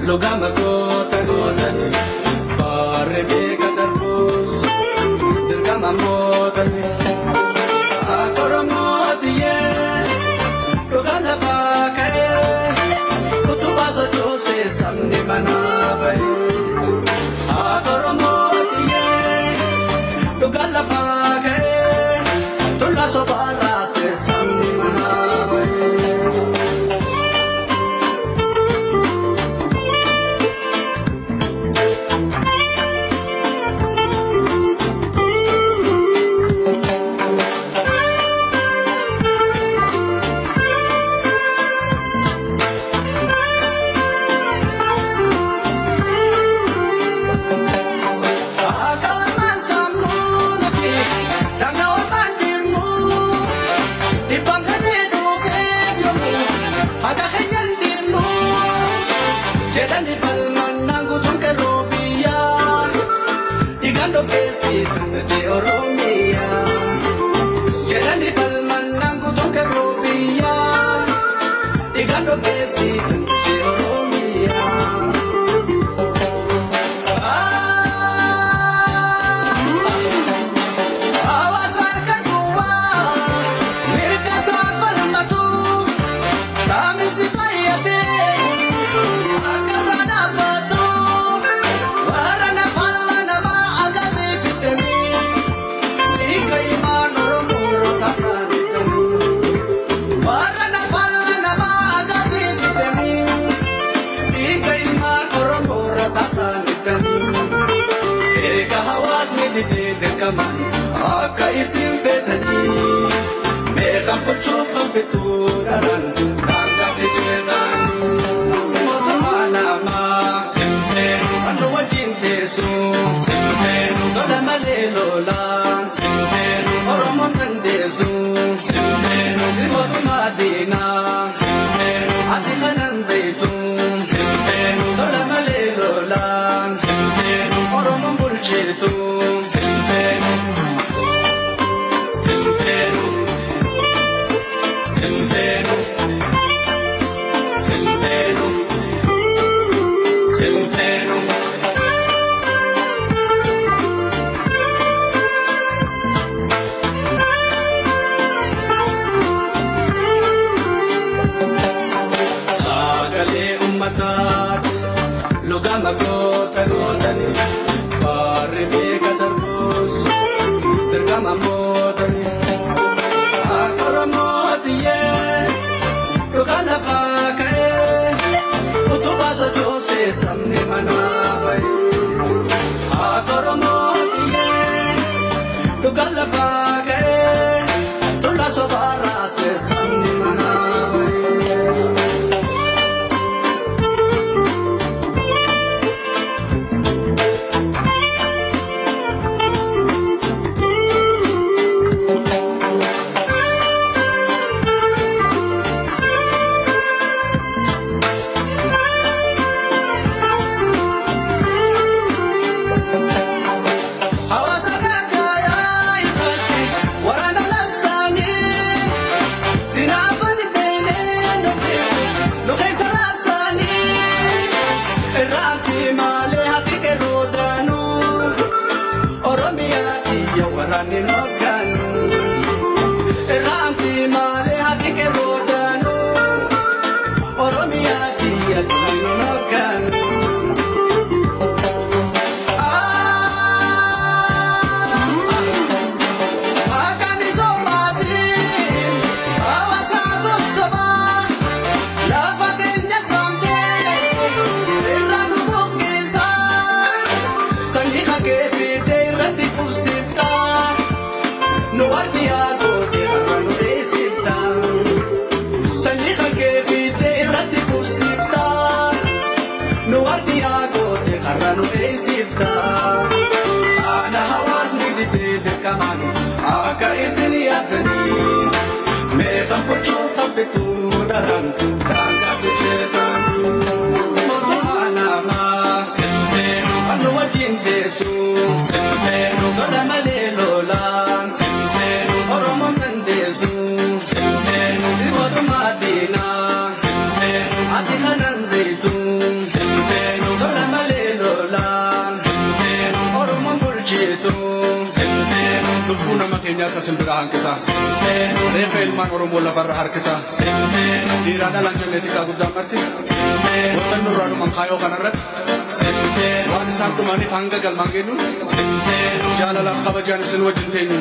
Lugama goota gootani barre beeka darbus dirqama mootani akka Oromootiyyee dhugaa lafaa ka'ee utubaa sochoosee sabni manaa ba'e akka Oromootiyyee dhugaa lafaa ka'ee tullaa sobaa raasee sabni manaa ba'e. Akka ittiin beekanii meeqaan bulchuuf bituu daran daangaa fijeedhaan mootummaa namaa kan nu wajjin teessu lola malee lolaan Oromoon dandeessu mootummaa diinaa ati kanan beektu lola malee lolaan Oromoon bulcheetu. Lugama goota gootani barri beeka darbus dirqama mootani akka Oromootiyyee dhugaa lafaa ka'ee utubaa sochoosee sabni manaa ba'e akka Oromootiyyee dhugaa lafaa ka'ee tullaa sobaa raasee sabni manaa ba'e. didee dirqamaan akka isin yaaddanii meeqan furtuu haffituu daran daangaa bisheetan. Anamaa anu wajjin deessu soda malee lolaan Oromoon dandeessu si mootummaa diinaa ati kanan beektu soda malee lolaan Oromoon bulchitu. Lubbuu nama keenyaa akka simbira hanqisa. Reeffa ilmaan Oromoo lafarra harkisa. Dhiiraa dhalaan jennee xiqqaa guddaan marti. Wanta nurraa dhuman kaayoo kanarratti. Waan isaan dhumaniif hanga galmaan geenyu. Jaalalaaf kabajaan isin wajjin teenyu.